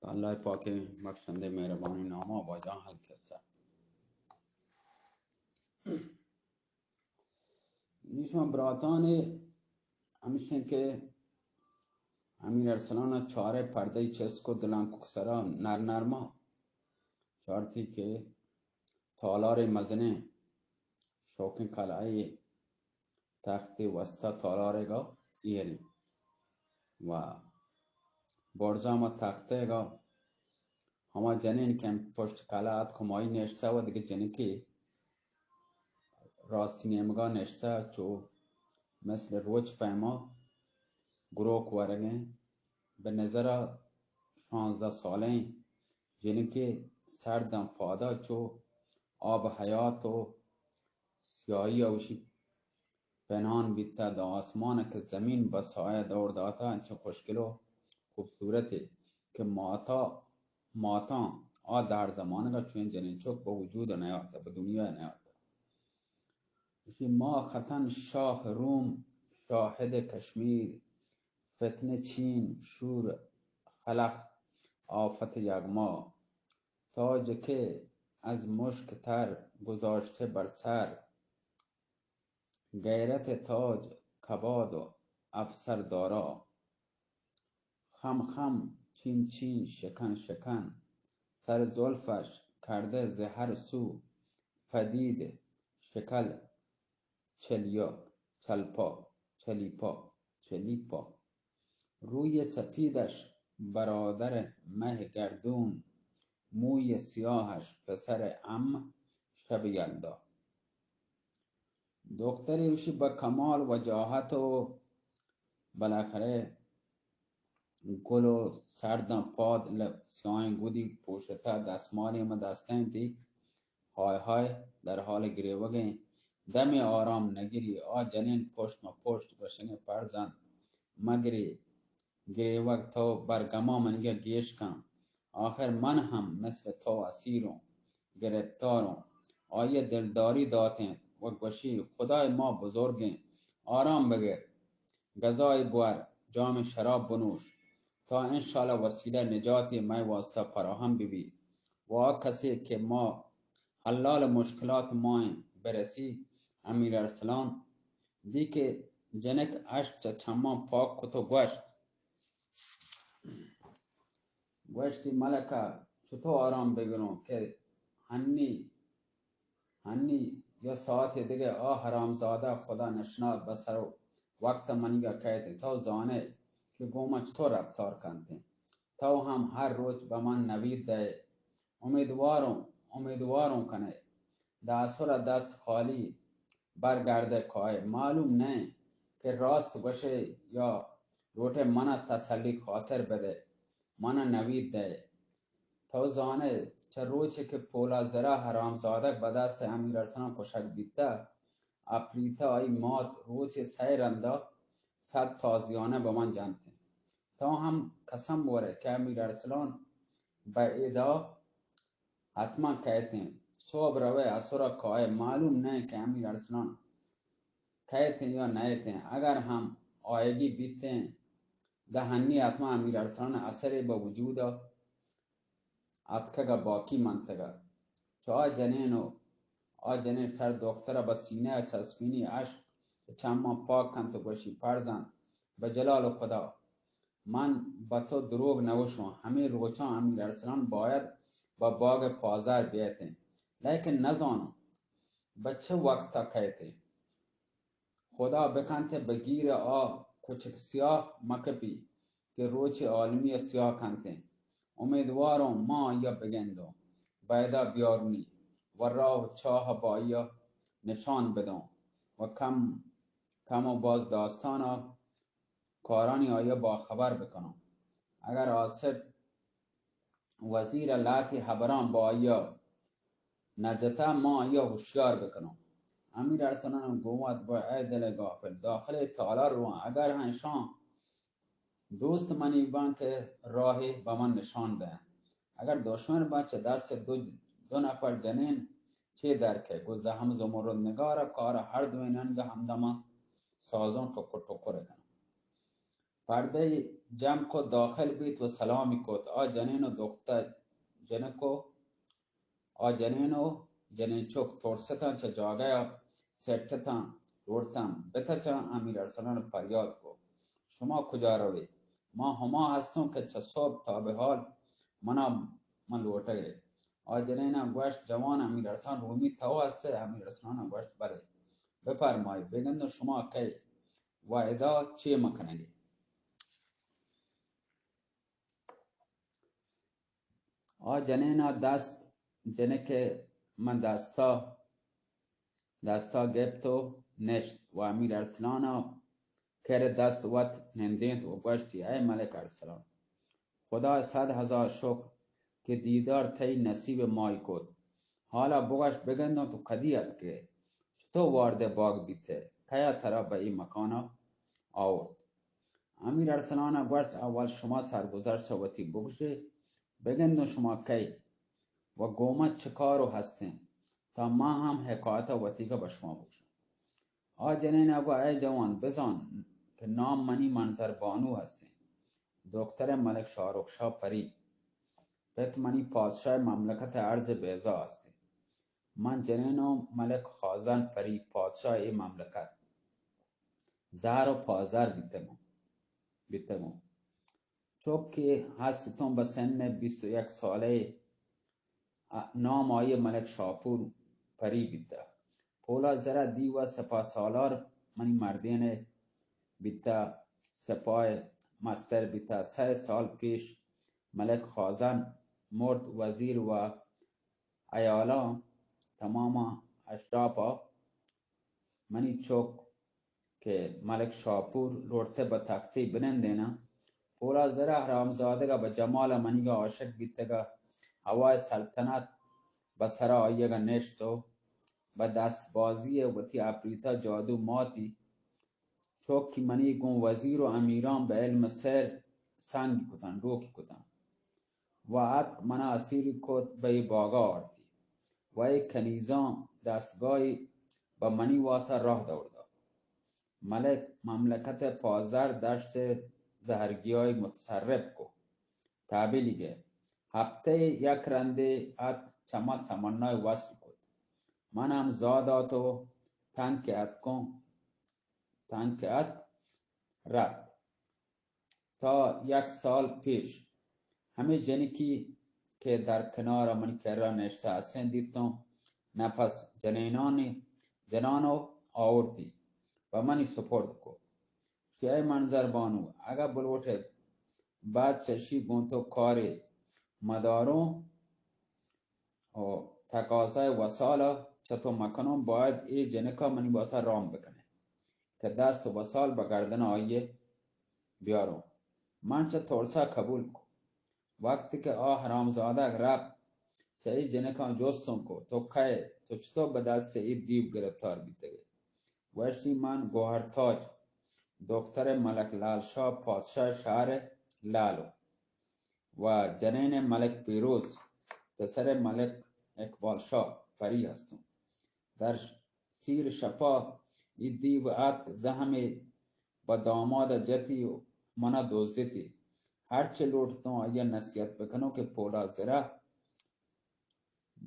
تو اللہ پاکیں بخشندہ مہربانیں ناما واجہ القصہ۔ ایشاں براتاں ہمیشیں کہ امیر ارسلان چارے پردہ چست کو دلانکک سرا نر نرما چارتی کہ تالار مزنیں شوکیں کلائے تخت وسطی تالارگا ایریں و برزا ما تختگا ہما جنین کہ پشت کلا اتک ہمائی نشتہ و دگہ جنکے راستی نیمگا نشتہ چو مثل روچ پیما گروک ورگیں۔ بہ نظرا شانزدہ سالیں جنکے سر داں پادا چو آب حیات و سیاہی اوشی پنہان بیتا داں آسمان کہ زمین بہ سایہ دور داتا انچو خوشگل و خوبصورتے کہ ماتا ماتاں آ دار زمانگا چویں جنین چک بہ وجود نیارتا، بہ دنیا نیارتا۔ اشی ما ختن شاہ روم، شاہد کشمیر، فتنہ چین، شور خلق، آفت یغما، تاج که از مشک تر گذاشته بر سر، غیرت تاج کباد و افسر دارا، خم خم چین چین شکن شکن، سر زلفش کرده ز هر سو پدید، شکل چلیا، چلپا، چلیپا، چلیپا. روی سپیدش برادر مه گردون، موی سیاهش پسر ام شب یلدا. دختری اوشی با کمال وجاهت و بالاخره گل و سرداں پاد ل-، سیاہیں گدی پوشتا، دستمالی ہم دستیں تی، ہائے ہائے در حال گریوگیں، دمے آرام نگری، آ جنین پشت ما پشت گوشگیں پرزند مگری، گریوگ تو برگما منیگا گیش کن، آخر من ہم مثل تو اسیروں، گرفتاروں. آئی دلداری داتیں و گوشی خدای ما بزرگیں، آرام بگر. غذای بور، جام شراب بنوش، تا انشاءاللہ وسیلہ نجاتی مئے واسطہ فراہم ببی. و آ کسے کہ ما حلال مشکلات مائیں برسی. امیر ارسلان دی کہ جنک اشک چہ چماں پاک کت و گوشت، گوشتی ملکہ چطو آرام بگروں کہ ہنی ہنی یا ساعتے دگہ آ حرامزادہ خدا نشناس بہ سر و وقت منیگا کئیت انت. تو زانئے کہ گوں من چطور رفتار کنت انت. تو ہم ہر روچ بہ من نوید دئے. امیدواروں، امیدواروں کنئے. دہ اسرا دست خالی برگردئے کائے. معلوم نئے کہ راست گوشئے یا لوٹئے منا تسلی خاطر بدئے، منا نوید دئے. تو زانئے، چہ روچے کہ پولا زرا حرامزادگ بہ دست امیر ارسلان کشگ بیتہ، اپریتہ آئی مات روچے سئے رندا صد تازیانہ بہ من جنت انت. تو ہم قسم بورئے کہ امیر ارسلان بہ ادا حتما کئیت انت. صبح روئے، اسرا کائے، معلوم نئے کہ امیر ارسلان کئیت انت یا نئیت انت. اگر ہم آیگی بیت انت، دہ ہنی حتما امیر ارسلان اثرے بہ وجودا اتکگ ء باقی منتگ ء. چو آ جنین و آ جنین سر دختر ء بہ سینہ ء چسپینی، اشک چماں پاک کنت و گوشی، پرزند، بہ جلال خدا، من بہ تو دروگ نہ گوشوں، ہمے روچاں امیر ارسلان باید بہ باگ پازار بیت انت، لیکن نزانوں بہ چہ وقت ء کئیت انت. خدا بکنت بہ گیر آ کچک سیاہ مکپی کہ روچ عالمی سیاہ کنت انت. امیدواروں ما آئیا بگندوں، بہ ادا بیارونی و راہ و چاہ بہ آئیا نشان بدوں و کم، کم و باز داستان ء کارانی آئیا باخبر بکنوں. اگر آصف وزیر ء لہتے ہبراں با آئیا نہ جتا، ما آئیا ہوشیار بکنوں. امیر ارسلان گوں وت گوشت، اے دل غافل، داخل تالار رواں، اگر ہنشاں دوست منی باں کہ راہے بہ من نشان دئیں، اگر دشمن باں چہ دست دو، دو نفر جنین چے در کئے. گوں زحم زمرد نگار ء کار ء ہر دوئینانگ ء ہمدمان سازوں ٹکر ٹکر کناں. پردہ جم کت، داخل بیت و سلامی کت۔ آ جنین و دختر، جنک و آ جنین و جنین چک ترستاں، چہ جاگہ ءَ سٹتاں، لوٹتاں بتچاں۔ امیر ارسلان پریاد کو، شما کجا روے؟ ما ہما ہستوں کہ چہ صبح تا بہ حال منا من لوٹگے۔ آ جنینا گوشت، جوان، امیر ارسلان رومی تو ہستے؟ امیر ارسلان گوشت، بلے۔ بفرمائے، بگندوں شما کئے و ادا چے مکنگے؟ آ جنینا دست جنک من دستا، دستا گپت و نشت و امیر ارسلانا کر دست وت نندینت و گوشتی، اے ملک ارسلان، خدا صد ہزار شکر کہ دیدار تئی نصیب مائی کت۔ حالا بگوش، بگندوں تو کدی اتکے؟ چطور وارد باگ بیتے؟ کیا ترا بہ اے مکانا آورت؟ امیر ارسلان ءَ گوشت، اول شما سرگزشت ءَ وتی بگوشے، بگندوں شما کئے و گوں ما چہ کار و ہستیں، تا ما ہم حکایت ءَ وتیگ ءَ بہ شما بگوشاں۔ آ جنین ءَ گو، اے جوان، بزان کہ نام منی منظر بانو ہستیں، دختر ملک شاہ رخ شاہ پری، پت منی پادشاہ مملکت ارض بیضا ہستیں۔ من جنین و ملک خازن پری، پادشاہ اے مملکت، زہر و پازر بیتگوں، بیتگوں۔ چک کہ ہستوں بہ سن بیست و یک سالہ، نام آئی ملک شاپور پری بیتہ۔ پولا زرہ دیو سپاہ سالار منی مردین بیتہ، سپاہ مستر بیتہ۔ سئے سال پیش ملک خازن مرت، وزیر و ایالاں تماما اشرافا منی چک کہ ملک شاپور لوٹتے بہ تختی بنندیناں۔ پولا زرہ حرامزادگا بہ جمالا منیگا عاشق بیتگا، ہوائے سلطنت بہ سرا آئیگا نشت و بہ دست بازی وتی اپریتا جادو ماتی۔ چوکی منی گوں وزیر و امیراں بہ علم سحر سنگی کتاں، ڈوکی کتاں و اتک منا اسیری کت، بہ اے باگا آرتی و اے کنیزاں دستگاہی بہ منی واسا راہ دور دات۔ ملک مملکت پازر دشت زہرگیاہی متصرف کو۔ تابلیگہ ہپتہ یک رندے اتک چہ ما تمنای وصل کت۔ من ہم زا دات و تنکہ اتکوں، تنکہ اتک رپت۔ تا یک سال پیش ہمے جنکی کہ در کنار منی کرا نشتہ ہستیں دیتوں، نفس جنینانی جنانو آورتی و منی سپرد کو۔ کہ اے منظر بانو، اگہ بلوٹے بعد چشی گوں تو کارے مداروں و تقاضای وصالا چہ تو مکنوں، باید اے جنکا منی واسا رام بکنے کہ دست وصال بہ گردن آئیے بیاروں۔ من چہ ترسا قبول کو۔ وقتی کہ آ حرامزادگ رپت، چہ اے جنکاں جستوں کو، تو کئے؟ تو چطور بہ دست اے دیو گرفتار بیتگے؟ گوشتی، من گوہر تاج، دختر ملک لال شاہ، پادشاہ شہر لالو و جنین ملک پیروز، پسر ملک اقبال شاہ پری ہستوں۔ در سیر شپا اے دیو اتک، زہمے بہ داماد جتی و منا دزتی۔ ہرچے لوٹتوں آئیا نصیحت بکنوں کہ پولا زرہ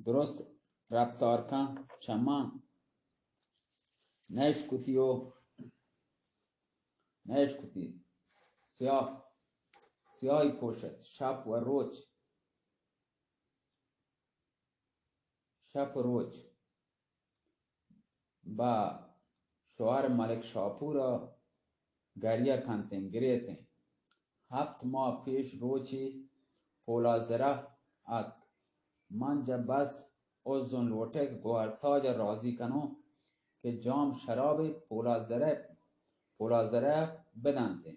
درست رفتار کن، چہ من نہ اشکتی و نہ اشکتی۔ سیاہ، سیاہی پوشت، شپ و روچ، شپ و روچ بہ شوہر ملک شاپورا گریہ کنتیں، گریتیں۔ ہپت ماہ پیش روچے پولا زرہ اتک۔ من جہ بس عذروں لوٹگ گوہر تاج ء راضی کنوں کہ جام شرابے پولا زرہ، پولا زرہ بدنتیں۔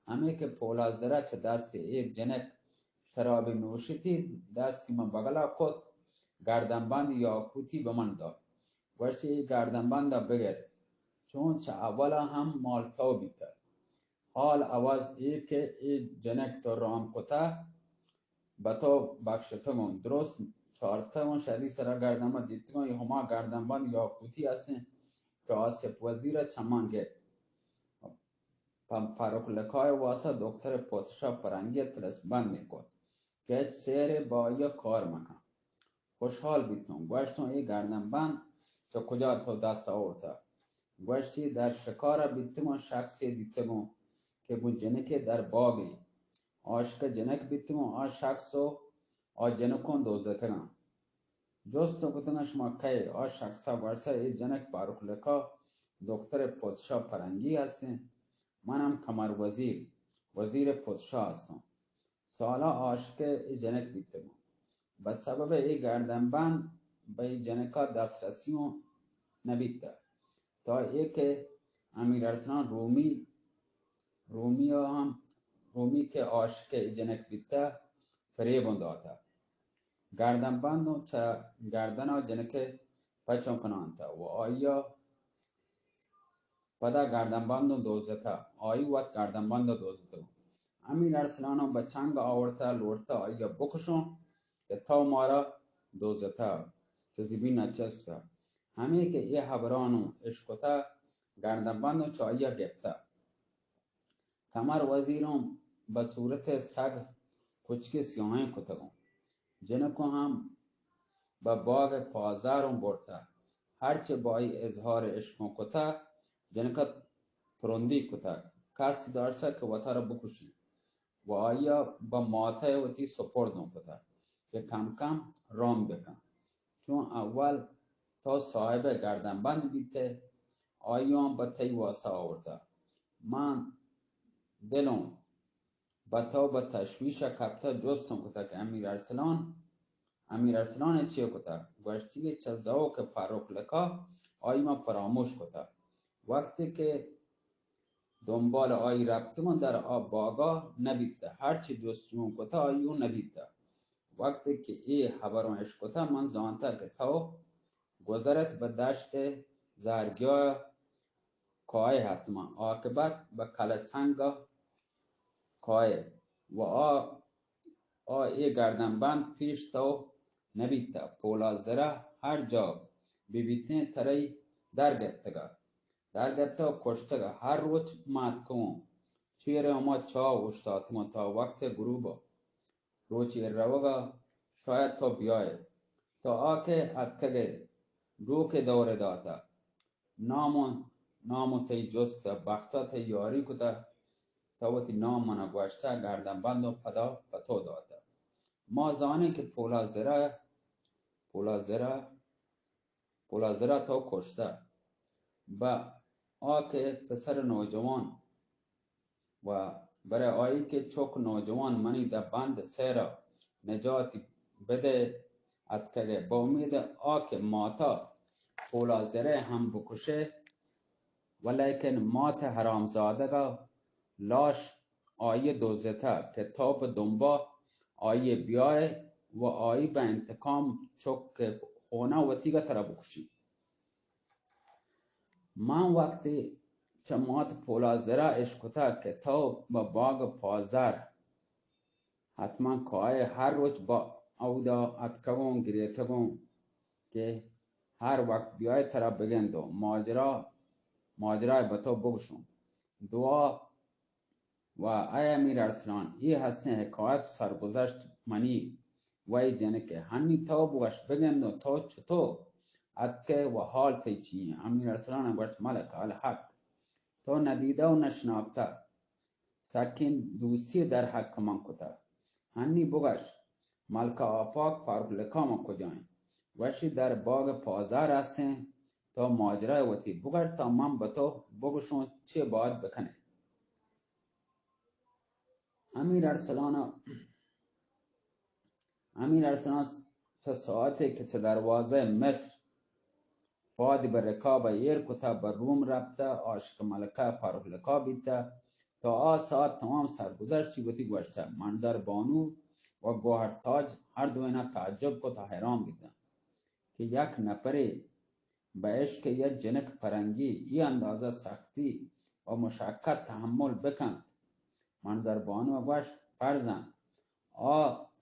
ہمے کہ پولا زرہ چہ دست اے جنک شرابے نوشتی، دستی من بگلا کت، گردن بند یاقوتی بہ من دات۔ گوشتی، اے گردن بند ء بگر، چون چہ اولا ہم مال تو بیتہ۔ حال عوض اے کہ اے جنک تو رام کتہ، بہ تو بخشتگوں، درست چارتگوں، شری سرا گردن بند دیتگوں، اے ہما گردن بند یاقوتی ہستیں کہ آصف وزیر ء چمان گپت۔ پہ فاروق لقا ءِ واستا دکتر پوتشا پرنگی ءَ تلس بندی کت کہ ہچ سحرے با آئی ءَ کار مکن۔ خوشحال بیتوں، گوشتوں، اے گردن بند چہ کجا تو دست آورتہ؟ گوشتی، در شکار ءَ بیتگوں، شخصے دیتگوں کہ گوں جنکے در باگے عاشق جنک بیتگوں، آ شخص و آ جنکوں دوزتگاں۔ جست کتگاں، شما کئے؟ آ شخص ءَ گوشتہ، اے جنک فاروق لقا دکتر پوتشا پرنگی ہستیں، من ہم کمر وزیر، وزیر پوتشا ہستوں۔ سالا عاشق اے جنک بیتگوں۔ بہ سبب اے گردن بند بہ اے جنکا دسترسی اوں نہ بیتہ۔ تا اے کہ امیر ارسلان رومی، رومی ءَ ہم، رومی کہ عاشق اے جنک بیتہ، فریب اوں داتہ۔ گردن بند اوں چہ گردن ءَ جنک ءَ پچوں کنانتہ و آئی ءَ پدا گردن بند اوں دوزتہ، آئی وت گردن بند ءَ دوزتگ۔ امیر ارسلان ءَ بہ چنگ آورتہ، لوٹتہ آئی ءَ بکشوں کہ تو مارا دوزتہ، چہ زمین ءَ چست کتہ۔ ہمے کہ اے ہبران اوں اشکتہ، گردن بند اوں چہ آئی ءَ گپتہ۔ کمر وزیر اوں بہ صورت سگ کچکے سیاہیں کتگوں۔ جنکوں ہم بہ باگ پازار اوں برتہ۔ ہرچے بائی اظہار عشقوں کتہ، جنکا ترندی کتہ۔ قصد داشتہ کہ وتارا بکشی و آئیا بہ ماتہ وتی سپرد اوں کتہ کہ کم کم رام بکن۔ چون اول تو صاحب گردن بند بیتہ، آئیاں بہ تئی واسطہ آورتہ۔ من دلوں بہ تو بہ تشویش ء کپتہ، جستوں کتہ کہ امیر ارسلان، امیر ارسلان ء چے کتہ؟ گوشتی کہ چہ ذوق فرخ لقا آئی ما فراموش کتہ۔ وقتی کہ دنبال آئی رپتگوں در آ باگا نبیتہ، ہرچی جستجو کتہ آئی اوں ندیتہ۔ وقتی کہ اے ہبراں اشکتہ من زانتہ کہ تو گوزرت بہ دشت زہرگیاہ کائے حتما، عاقبت بہ کلہ سنگ کائے و آ، آ اے گردن بند پیش تو نبیتہ۔ پولا زرہ ہر جا ببیتیں ترئی در گپتگہ، در گپتہ و کشتگہ۔ ہر روچ ما اتکگوں چیر ہما چاہ اوشتاتگوں تا وقت غروب۔ روچے روگا شاید تو بیائے۔ تو آ کہ اتکگئے، ڈوکے دورے داتہ۔ نام و، نام و تئی جست کتہ، بختا تئی یاری کتہ، تو وتی نام منا گوشتہ، گردن بند و پدا پہ تو داتہ۔ ما زانیں کہ پولا زرہ، پولا زرہ، پولا زرہ تو کشتہ۔ بہ آ کہ پسر نوجوان و برے آئی کہ چک نوجوان منی دہ بند سیرا نجاتی بدے اتکگے۔ بہ امید آ کہ ماتا پولا زرے ہم بکشے، ولیکن مات حرامزادگا لاش آئی دوزتہ کہ تو بہ دنبا آئی بیائے و آئی بہ انتقام چک خونا وتیگا ترا بکشی۔ من وقتی چہ مات پولا زرا اشکتہ کہ تو بہ باگ پازر حتما کائے، ہر روچ با اودا اتکگوں گریتگوں کہ ہر وقت بیائے ترا بگندوں، ماجرا، ماجرا بہ تو بگشوں۔ دعا و اے امیر ارسلان، اے ہستیں حکایت سرگذشت منی و اے جنکے۔ ہنی تو بگوش بگندوں تو چتو اتکے و حال تئی چی ایں؟ امیر ارسلان گوشت، ملک الحق، تو ندیدہ و نشناختہ، سکیں دوستی در حق من کتہ۔ ہنی بگوش، ملکہ آپاک فاروق لقا من کجا ایں؟ گوشی، در باگ پازار ہستیں، تو ماجرا وتی بگوش تا من بہ تو بگوشوں چے باید بکنیں۔ امیر ارسلان، امیر ارسلان چہ ساعتے کہ چہ دروازہ مصر پادی بہ رکاب ایر کتہ، بہ روم رپتہ، عاشق ملکہ فاروق لقا بیتہ، تا آ ساعت تمام سرگذشتی وتی گوشتہ۔ منظر بانو و گوہر تاج ہر دوینا تعجب کت و حیران بیتہ کہ یک نفرے بہ عشق یک جنک پرنگی ای اندازہ سختی و مشقت تحمل بکنت۔ منظر بانو گوشت، فرزند، آ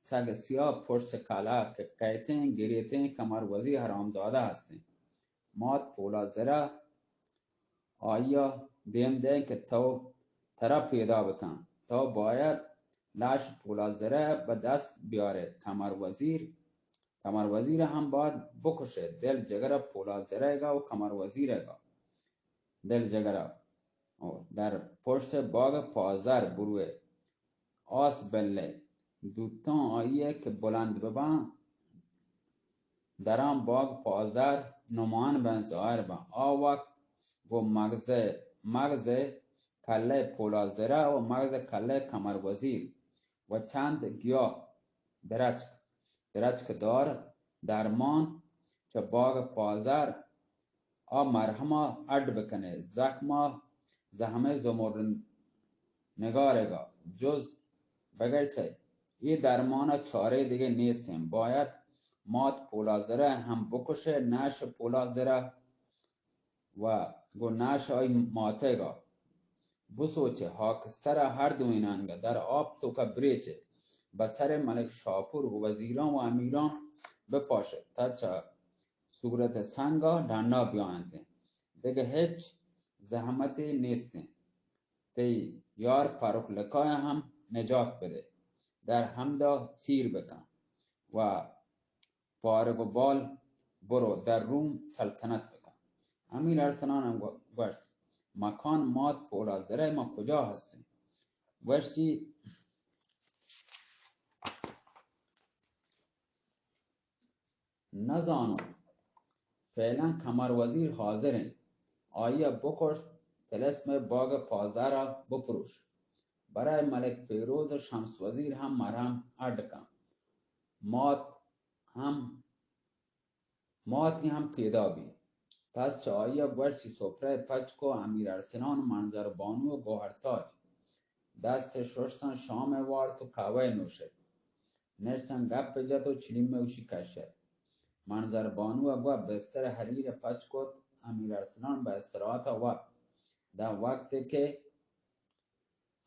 سگ سیاہ پشت کلہ کہ کئیتیں گریتیں کمر وزی حرامزادہ ہستیں۔ مات پولا زرہ آئیا دیم دئیں کہ تو ترا پیدا بکن۔ تو باید لاش پولازرہ بہ دست بیارے۔ کمر وزیر، کمر وزیر ہم باید بکشے۔ دل جگر پولازرہ گا و کمر وزیر گا۔ دل جگر و در پشت باغ پازر بروے۔ آس بلے دوتاں آئی ء کہ بلند بباں، دراں باغ پازر نمان بن، ظاہر بن۔ آ وقت گو مغز، مغز کلہ پولازرہ و مغز کلہ کمر وزیر و چند گیاہ، درچک، درچک دار درمان چہ باغ پازر آ مرہما اڈ بکنے۔ زخما زہمے زمر نگارگا جز بگیچے۔ اے درمانا چارے دگہ نیستیں۔ باید مات پولازرہ ہم بکشے، نش پولازرہ و گو نش آئی ماتگا۔ بسوچے، ہاکسترا ہر دوئینانگا در آپ توکا بریچے، بہ سر ملک شاپور و وزیران و امیران بپاشے، تا چہ صورت سنگا ڈنا بیاینتیں۔ دگہ ہچ زحمتے نیستیں۔ تئی یار فرخ لقایا ہم نجات بدے۔ در ہمدا سیر بکن و پارگ و بال برو در روم سلطنت بکن۔ امیر ارسلان ہم گو-، گوشت، مکان مات پولازرہ ما کجا ہستیں؟ گوشتی، نزانوں۔ فعلاً کمر وزیر حاضر انت۔ آئی ء بکش، طلسم باغ پازر ء بپروش۔ برای ملک پیروز و شمس وزیر ہم مرہم اڈ کن۔ مات ہم، ماتی ہم پیدا بی۔ پس چہ آئی ء گوشتی، سپرہ پچ کو، امیر ارسلان، منظر بانو و گوہر تاج۔ دست ششتن، شام وارت و قہوہ نوشت۔ نشتن گپ جت و چلیم اوشی کشت۔ منظر بانو ء گوا بستر حریر پچ کت۔ امیر ارسلان بہ استراحت ء وپت۔ داں وقت کہ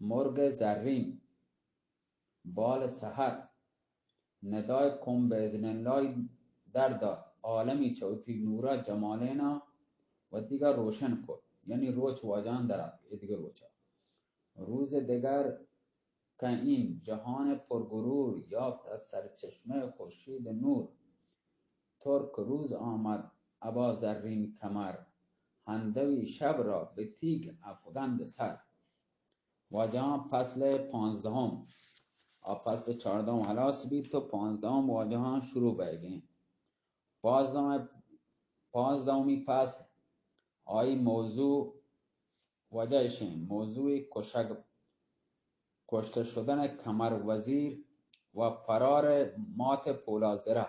مرگ زرین بال سحر ندای قم باذن اللہی در دات، عالمی چہ وتی نورا جمالینا وتیگا روشن کت، یعنی روچ واجہان در آتک، اے دگہ روچا۔ روز دگر کئین جہان پرغرور یافت از سرچشمهٔ خورشید نور۔ ترک روز آمد ابا زرین کمر، هندوی شب را به تیغ افگند سر۔ واجہاں فصل پانزدہم، آ فصل چاردہم ہلاس بیت تو پانزدہم واجہاں شروع بئیگیں۔ پانزدہم، پانزدہمی فصل، آئی موضوع واجہ اشیں، موضوع کشگ، کشتہ شدن کمر وزیر و فرار مات پولازرہ۔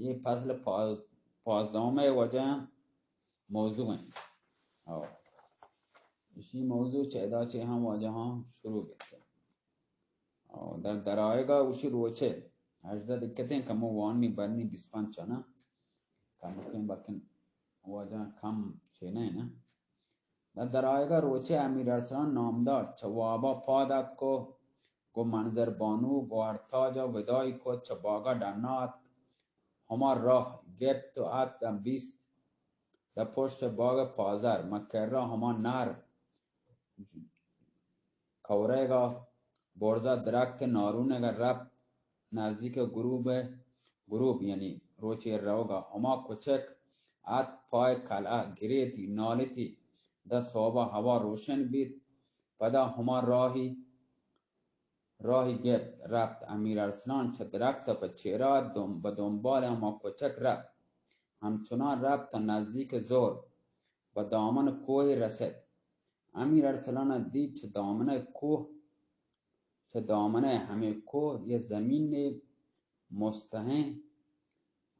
یہ فصل پاز-، پانزدہم واجہ موضوع انت۔ او اشی موضوع چہ ادا چہ ہم واجہاں شروع بیت۔ او در درآیگا اوشی روچے ہژدہ دقتیں کمو وانی برنی بیست پنچ چنا کم کم بکن واجہ کم چینے نا۔ در درآیگا روچے امیر ارسلان نامدار چہ وابا پاد اتک و گو منظر بانو گوہر تاجا وداعی کت، چہ باگا ڈنا اتک۔ ہما راہ گپت و ات دم بیست داں پشت باغ پازر، مکرا ہما نہر کئورگا برزا درخت نارونگا رپت نزدیک غروب، غروب یعنی روچے روگا ہما کچک ات پائے کلہ گریتی نالتی، داں سہبا ہوا روشن بیت، پدا ہما راہی راہی گپت، رپت۔ امیر ارسلان چہ درخت ء پہ چیرا دم-، بہ دنبال ہما کچک رپت۔ ہمچنان رپت تا نزدیک زور بہ دامن کوہ رست۔ امیر ارسلان ء دیت چہ دامن کوہ، چہ دامن ہمے کوہ یہ زمین مستہیں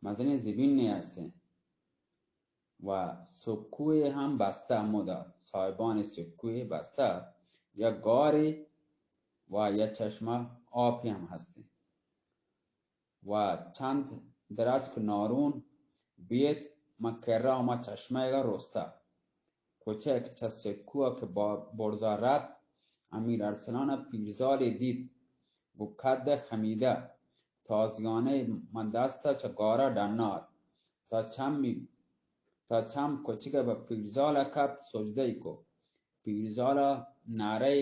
مزنیں زمین ہستیں۔ و سکوئے ہم بستہ، ہمودا صاحبان سکوئے بستہ، یا گارے و یا چشمہ آپی ہم ہستیں۔ و چند درچک نارون بیت، من کرا ہما چشمہ گا رستہ۔ کچک چہ سکو کہ با-، برزا رپت، امیر ارسلان پیرزالے دیت، گو کد خمیدہ، تازیانہ من دستا چہ گارا ڈنات۔ تا چمی، تا چم کچک بہ پیرزال کپت، سجدہ کو۔ پیرزالا نعرہ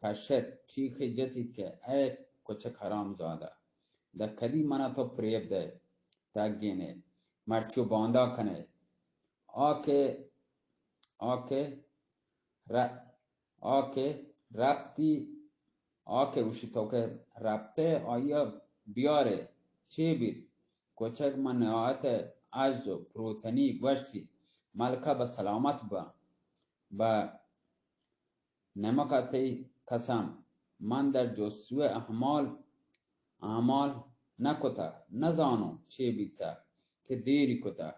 کشت، چیخے جتی کہ اے کچک حرام زادہ، دہ کدی منا تو پریب دے، تگینے، مرچو باندا کنے۔ آ کہ، آ کہ ر-، آ کہ رپتی، آ کہ گوشی تو کہ رپتے، آئیا بیارے، چے بیت؟ کچک من نہایت عجز و پروتنی گوشتی، ملکہ بہ سلامت بہ، بہ نمک ء تئی قسم، من در جستجوئے احمال، اعمال نہ کتہ، نہ زانوں چے بیتہ کہ دیری کتہ۔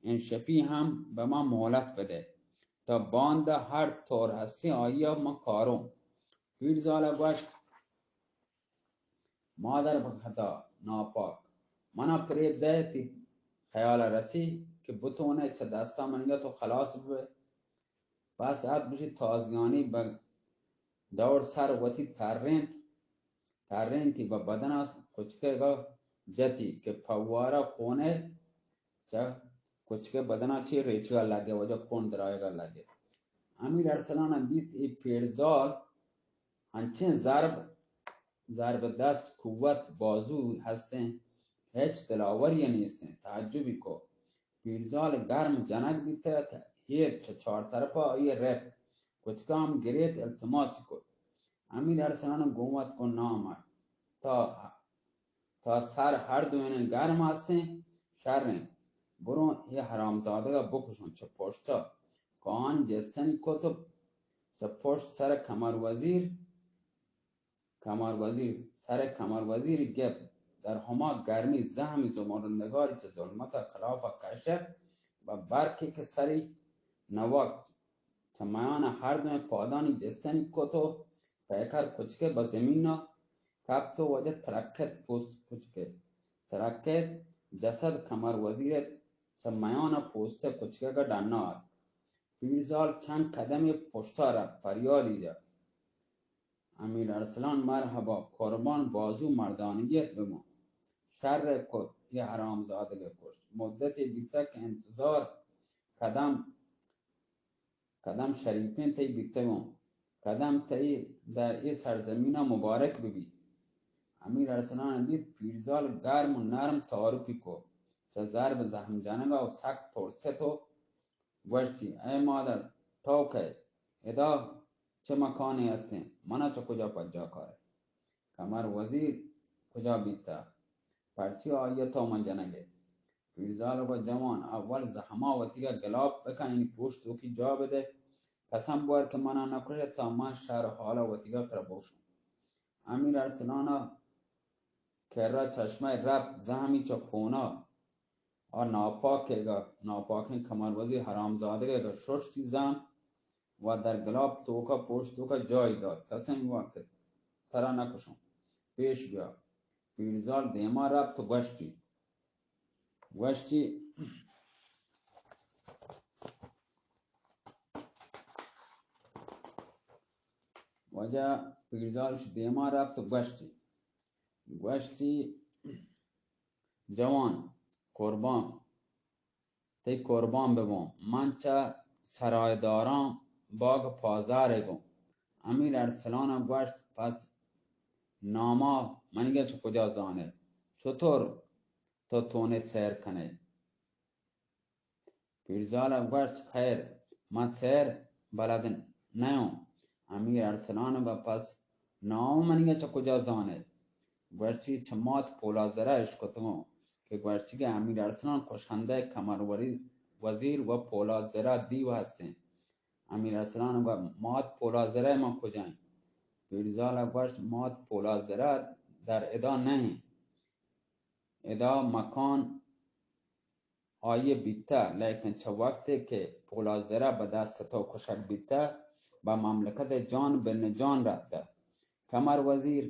انشپی ہم بہ من مہلت بدئے، تا باندا ہر طور ہستیں آئیا من کاروں۔ پیرزال ء گوشت، مادر بہ خدا ناپاک، منا پریب دئے، تئی خیال ء رسی کہ بتونے چہ دستا منیگا تو خلاص ببئے۔ پس ات گوشی، تازیانی بہ دور سر وتی ترینت، ترینتی بہ بدنا کچکے گا جتی کہ پوارا کونے چہ کچکے بدنا چی ریچگا لگے، وجہ کون درائیگا لگے۔ امیر ارسلان دیت ای پیرزال انچیں ضرب، ضرب دست، قوت، بازو ہستیں، ہچ دلاوری نیستیں۔ تعجبی کو۔ پیرزال گرم جنگ بیتہ کہ ہیر چہ چار طرفا آئی رپت، کچکا ہم گریت، التماسی کت۔ امیر ارسلان گوں وت کو نامرد، تا، تا سر ہر دوئیناں گرم ہستیں، شریں۔ برو اے حرامزادگا بکشوں چہ پشتا۔ کاہانی جستنی کت و چہ پشت سر کمر وزیر، کمر وزیر، سر کمر وزیر گپت، در ہما گرمی زہمی زمردگاری چہ ظلمتا کلافا کشت، بہ برکی کہ سری نوک چہ میان ہر دوئیں پادانی جستنی کت و پیکر کچکے بہ زمینا کپت و وجہ ترکت پوست کچکے۔ ترکت جسد کمر وزیرت چہ میان پوست کچکے گا ڈنا آتک۔ پیرزال چند قدمی پشتا رفت، پریالی جت۔ امیر ارسلان، مرحبا، قربان، بازو مردانگیت بباں۔ شر کت، یہ حرامزادگ کشت۔ مدتی بیتگ کہ انتظار کدام، کدام شریفیں تئی بیتگوں، کدام تئی در اے سرزمینا مبارک ببی۔ امیر ارسلان دیت پیرزال گرم و نرم تعارفی کو، چہ ضرب زہم جنگا و سک ترست و گوشتی، اے مادر، تو کئے؟ ادا چہ مکانے ہستیں؟ منا چہ کجا پجا کارئے؟ کمر وزیر کجا بیتہ؟ پرچی آئیا تو من جنگئے؟ پیرزال گو جوان، اول زہما وتیگا گلاپ بکن، یعنی پوشت توکی جا بدے۔ قسم بور کہ منا نکشے تا من شر حالا وتیگا ترا بوشم۔ امیر ارسلانا کرا چشمہ رپت، زہمی چہ کونا آ ناپاکیگا، ناپاکیں کمر وزیر حرامزادگیگا ششتی زان و در گلاپ توکا پوشت توکا جای دات۔ قسم وا کہ ترا نکشوں، پیش بیا۔ پیرزال دیما رپت و گوشتی، گوشتی، واجہ پیرزالش دیما رپت و گوشتی، گوشتی، جوان، قربان، تئی قربان ببوں، من چہ سرایداران باگ پازارگوں۔ امیر ارسلان گوشت، پس ناما منیگا چہ کجا زانے؟ چطور تو تونے سیر کنے؟ پیرزال گوشت، خیر، من سیر بلد نیوں۔ امیر ارسلان گا پس ناو منیگا چہ کجا زانے؟ گوشتی، چہ مات پولازرا اشکتگوں کہ گوشتی کہ امیر ارسلان کشندہ کمر وری-، وزیر و پولازرا دیو ہستیں۔ امیر ارسلان گوشت، مات پولازرا من کجا ایں؟ پیرزال گوشت، مات پولازرا در ادا نہ ایں۔ ادا مکان آئی بیتہ، لیکن چہ وقتے کہ پولازرا بہ دست تو کشگ بیتہ، بہ مملکت جان بن جان رپتہ۔ کمر وزیر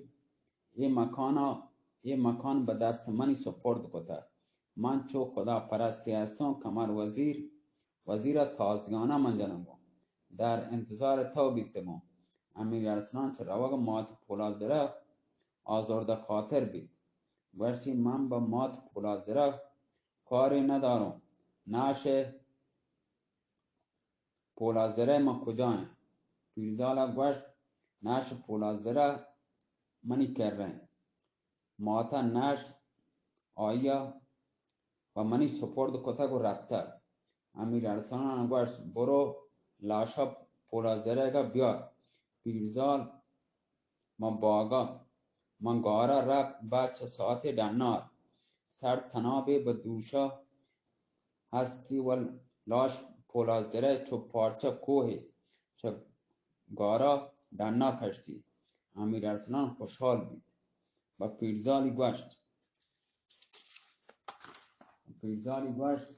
اے مکانا، اے مکان بہ دست منی سپرد کتہ۔ من چو خدا پرستی ہستوں، کمر وزیر، وزیرا تازیانا من جنگوں۔ در انتظار تو بیتگوں۔ امیر ارسلان چہ روگ مات پولازرا آزردہ خاطر بیت۔ گوشتی، من بہ مات پولازرا کارے نداروں، ناشے پولازرے من کجا ایں؟ پیرزال ءَ گوشت، ناش پولازر ءَ منی کرّ اِنت۔ مات ءَ ناش آئی ءَ پہ منی سپرد کتگ ءُ رپتگ۔ امیر ارسلان ءَ گوشت، برو لاش ءَ پولازر ئیگ ءَ بیار۔ پیرزال من باگ ءَ، من گار ءَ رپت، بعد چہ ساعتے ڈن ءَ آت۔ سر تنابے بہ دوش ءَ ہستی ءُ لاش پولازر ءِ چو پارچہ کوہے چہ گار ءَ ڈن ءَ کشتی۔ امیر ارسلان خوشحال بیت۔ بہ پیرزالی گوشت، پیرزالی گوشت،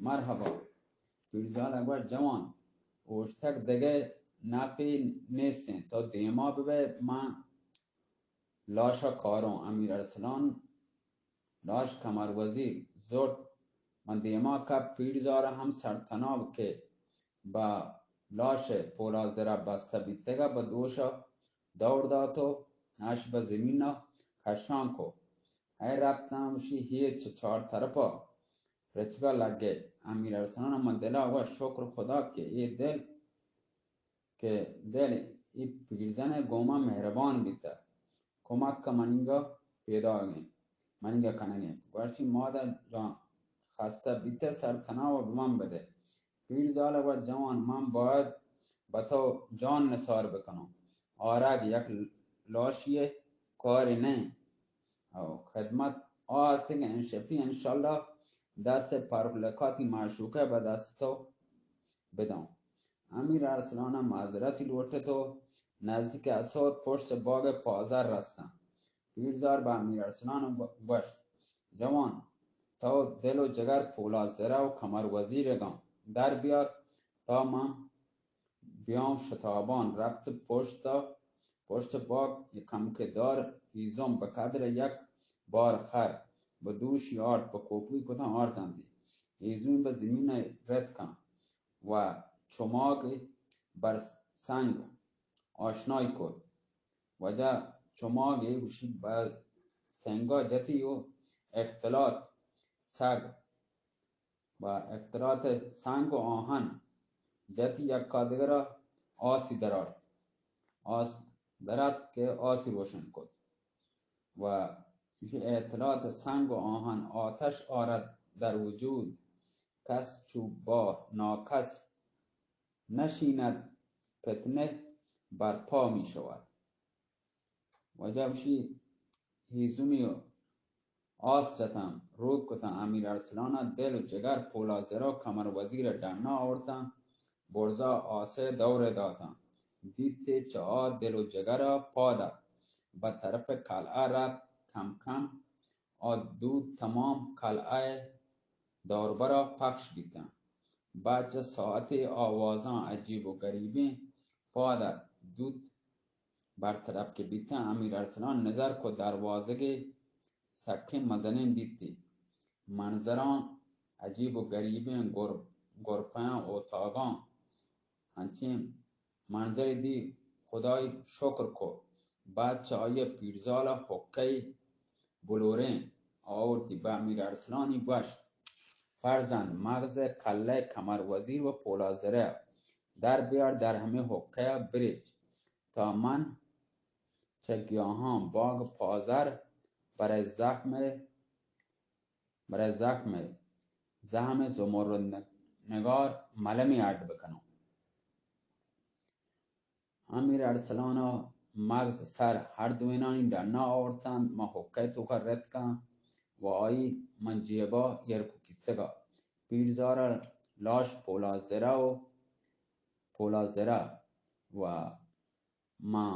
مرحبا۔ پیرزال ءَ گوشت، جوان، اوشتگ دگہ نپے نیست اِنت، تو دیما ببئے، من لاش ءَ کاروں۔ امیر ارسلان لاش کمر وزیر زرت، من دیما کپت۔ پیرزال ءَ ہم سرتناب کہ بہ لاش پولازر ءَ بستہ بیتگ ءَ بہ دوش ءَ دور دات ءُ ناش بہ زمین ءَ کشان کو۔ اے رپتاں وشی ہیر چہ چار طرف ءَ رچگ ءَ لگ ات۔ امیر ارسلان ءَ من دل ءَ گوشت، شکر خدا کہ اے دل، کہ دل اے پیرزن ءِ گوما مہربان بیتہ، کمک ءَ منیگ ءَ پیداگ اِنت، منیگ ءَ کنگ ءَ اِنت۔ گوشتی، مادر جان، خستہ بیتہ، سرتناب ءَ بہ من بدئے۔ پیرزال ءَ گوشت، جوان، من باید بہ تو جان نثار بکنوں۔ آرگ یک لاشی ءِ کارے نہ اِنت۔ او خدمت آ ہستیں کہ انشپی انشاءاللہ دست ءِ پرلکاتی معشوقہ بہ دست تو بداں۔ امیر ارسلان ءَ معذرتی لوٹت ءُ نزیک اسود پشت باگ ءِ پازر رستاں۔ پیرزال بہ امیر ارسلان ءَ گوشت، جوان، تو دل ءُ جگر پولازر ءُ کمر وزیر ئیگاں در بیار، تا من بیاں شتابان۔ رپت پشت ءَ، پشت باگ یک کمکے دار، ہیزم بہ قدر یک بار خر بہ دوشی آرت، بہ کوپگی کتاں آرتنتی۔ ہیزم بہ زمین ءَ رتکاں ءُ چماگ بر سنگ آشنائی کت۔ واجہ چماگ گوشی بہ سنگ ءَ جتی ءُ اختلاط سگ، بہ اختلاط سنگ ءُ آہن جتی، یکا دگر ءَ آسی درآرت۔ آس درآرت کہ آسی روشن کت۔ ءُ ایشی اختلاط سنگ ءُ آہن آتش آرد در وجود، کس چو با ناکس نشیند، فتنه برپا می‌شود۔ واجہ گوشی ہیزمی آس جتاں، روک کتاں، امیر ارسلان ءَ دل ءُ جگر پولازر ءُ کمر وزیر ءَ ڈن ءَ آورتاں، برزا آس ءِ دور ءَ داتاں۔ دیت ئے چہ آ دل ءُ جگر ءَ پاد ات، بہ طرف قلعہ رپت، کم کم آ دود تمام قلعہ ءِ دوربر ءَ پخش بیتاں۔ بعد چہ ساعتے آوازاں عجیب ءُ غریبیں پاد ات، دود برطرف کہ بیتاں، امیر ارسلان نظر کو دروازگے سکیں مزنیں دیتی۔ منظراں عجیب ءُ غریبیں گر-، گرپیاں اوتاگاں انچیں منظرے دی، خدای شکر کو۔ بعد چہ آئی ءَ پیرزال ءَ حقہ بلوریں آورتی، بہ امیر ارسلانی گوشت، فرزند، مغز کلہ کمر وزیر ءُ پولازر ءَ در بیار، در ہمے حقہ ءَ بریچ، تا من چہ گیاہاں باگ پازر برئے زخم، برئے زخم، زہم زمرد نگار ملمے اڈ بکنوں۔ امیر ارسلان ءَ مغز سر ہر دوئینانی ڈن ءَ آورتنت، ماں حقہ ءِ توک ءَ رتکاں ءُ آئی من جیب ءَ ایر کو کیسگ ءَ۔ پیرزال ءَ لاش پولازر ءَ ءُ پولازر ءَ ءُ ماں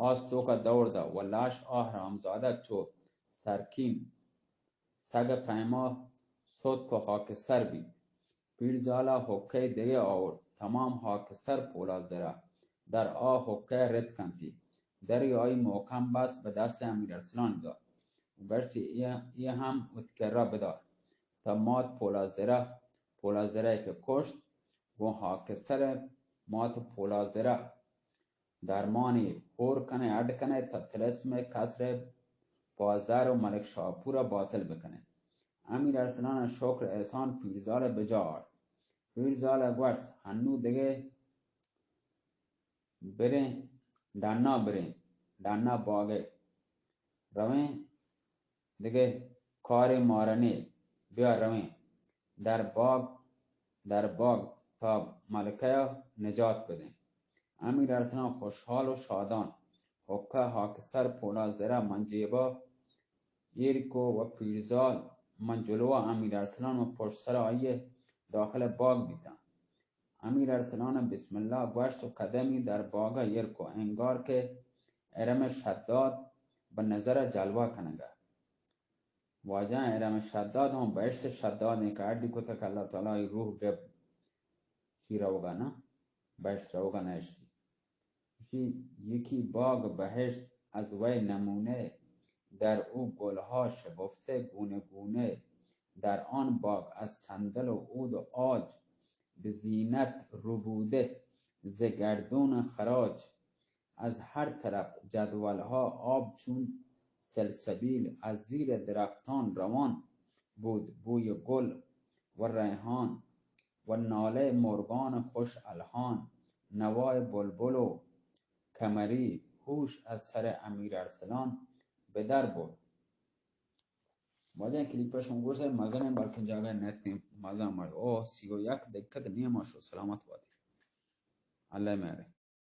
آس توک ءَ دور دات ءُ لاش آ حرامزادہ چو سرکین سگ ءِ پیما ستک ءُ ہاکستر بیت۔ پیرزال ءَ حقہ دگہ آورت، تمام ہاکستر پولازر ءَ در آ حقہ ءَ رتکنتی۔ دری آئی محکم بست، بہ دست امیر ارسلان دات ءُ گشتی، اے، اے ہم وتی کرا بدار۔ تا مات پولازر ءَ، پولازر ءَ کہ کشت، گوں ہاکستر ءَ مات پولازر ءَ درمانے ہور کنئے، اڈ کنئے، تا طلسم کسر پازر ءُ ملک شاپور ءَ باطل بکنئے۔ امیر ارسلان ءَ شکر احسان پیرزال ءَ بجا آرت۔ پیرزال ءَ گوشت، ہنو دگہ بریں ڈنا، بریں ڈنا باگے، رویں دگہ کارے مارا نیل، بیا رویں در باگ، در باگ تا ملکہ ءَ نجات بدیں۔ امیر ارسلان خوشحال و شادان، حقہ، خاکستر، پولا، زرہ، منجیبہ، ایرکو و پیرزال، من جلو امیر ارسلان و پشت سر آئی داخل باگ بیتاں۔ امیر ارسلان بسم اللہ گوشت و قدمی در باگ ایرکو، انگار کہ ارم شداد بہ نظر جلوہ کنگا۔ واجہ ارم شداد ہم بہشت شداد ایں کہ اڈی کتگ، اللہ تعالی ای روح گپت، چی روگا نہ، بہشت روگا نہ اشتی۔ گوشی، یکی باغ بہشت از وی نمونه، در او گلها شکفته گونه گونه، در آن باغ از صندل و عود و عاج، به زینت ربوده ز گردون خراج. از هر طرف جدولها آب چون سلسبیل از زیر درختان روان بود، بوی گل و ریحان و نالهٔ مرغان خوش الحان، نوای بلبل و کمری، هوش از سر امیر ارسلان به در برد. واجہ کلیپ شما گوشت، مزن بلکن جاگہ نتیں، مزن مر او سی و یک دقت نیم شو، سلامت باتی. اللہ مہر.